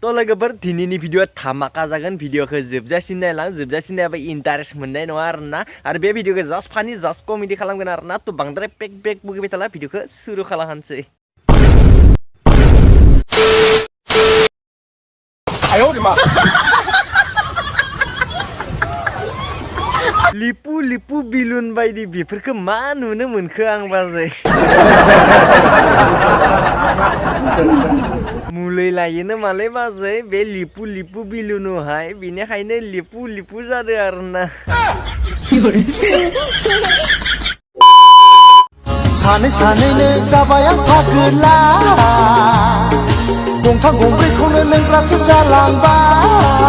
तो लोगोफोर दिनैनि भिडिअ धामाका जागोन भिडिअखौ जोबजासिम नायलां जोबजासिम नायाबा इन्टारेस्ट मोननाय नङा आरोना आरो बे भिडिअखौ जास्ट फानि जास्ट कमेडि खालामगोन आरोना तो बांद्राय पेक बुगिबाय थाला भिडिअखौ सुरु खालामनोसै लिपु लिपु बिलुन बायदि बेफोरखौ मा नुनो मोनखो आं बाजै मुलै लायोनो मालै बाजै बे लिपु लिपु बिलुनहाय बेनिखायनो लिपु लिपु जादों आरोना सानै सानैनो जाबाय आं फागोला गंथाम गंब्रैखौनो लोंग्रासो जालांबाय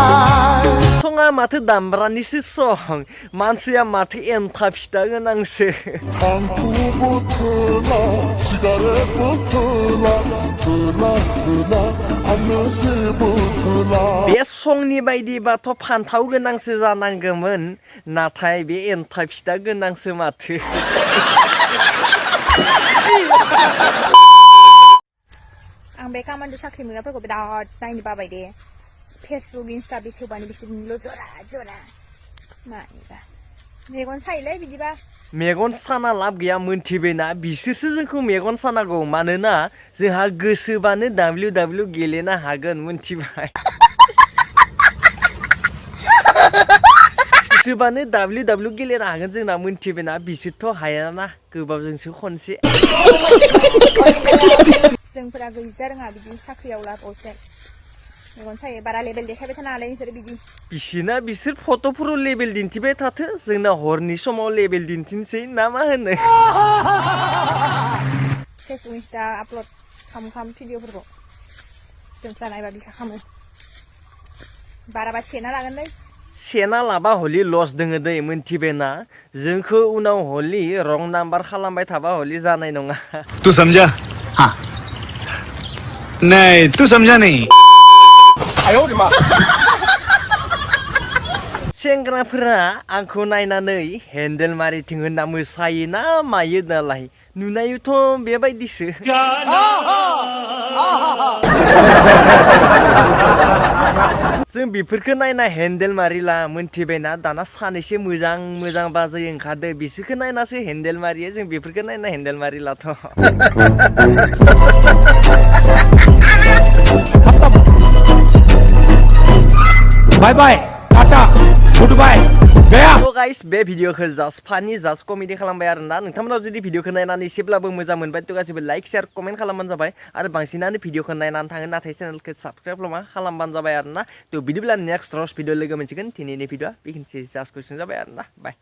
सङा माथो दामब्रानिसो सं मानसिया माथो एन्थाब फिथा गोनांसो बे संनि बायदिबाथ' फान्थाव गोनांसो जानांगौमोन नाथाय बे एन्थाब फिथा गोनांसो माथो आं बे खामानि साख्रि मोनग्राफोरखौ बिराद नायनो बाबाय दे फेसबुक इन्स्टा बेखेवबानो बिसोरनिल' जरा जरा मानिबा मेगन सायोलै बिदिबा मेगन साना लाब गैया मोनथिबायना बिसोरसो जोंखौ मेगन सानांगौ मानोना जोंहा गोसोबानो WW गेलेनो हागोन मोनथिबाय गोसोबानो WW गेलेनो हागोन जोंना मोनथिबायना बिसोरथ' हायाना गोबावजोंसो खनसे जोंफोरा गैजा रोङा बिदि साख्रियाव लाबावसो मेगन सायो बारा लेभेल देखायबाय थानो हालाय नोंसोर बिदि बिसोर फट'फोराव लेभेल दिन्थिबाय थाथो जोंना हरनि समाव लेभेल दिन्थिनोसै ना मा होनो फेसबुक इन्स्टा आपल'ड खालाम भिडिअफोरखौ जोंफ्रा नायबा बिखा खालामो बाराबा सेना लागोनलै सेना लाबा हलि लस दोङो दै मोनथिबायना जोंखौ उनाव हलि रं नाम्बार खालामबाय थाबा हलि जानाय नङा तू समझा हाँ नहीं तू समझा नहीं सेंग्राफोरा आंखौ नायनानै हेन्देल मारिथिं होनना मोसायो ना मायो दालाय नुनायावथ' बेबायदिसो जों बेफोरखौ नायना हेन्देल मारिला मोनथिबायना दाना सानैसो मोजां बाजै ओंखारदो बिसोरखौ नायनासो हेन्देल मारियो जों बेफोरखौ नायना हेन्देल मारिलाथ' बाय बाय टाटा गुड बाय गया तो गाइस बे भिडिअखौ जास्ट फानि जास्ट कमेडि खालामबाय आरोना नोंथांमोनाव जुदि भिडिअखौ नायनानै एसेब्लाबो मोजां मोनबाय तो गासिबो लाइक शेयार कमेन्ट खालामबानो जाबाय आरो बांसिनानो भिडिअखौ नायनानै थाङो नाथाय चेनेलखौ साबस्क्राइब खालामबानो जाबाय आरोना तो बिदिब्ला नेक्स्ट रस भिडिअ लोगो मोनसिगोन दिनैनि भिडिअआ बेखिनिसै जास्ट कुइसन जाबाय आरोना बाय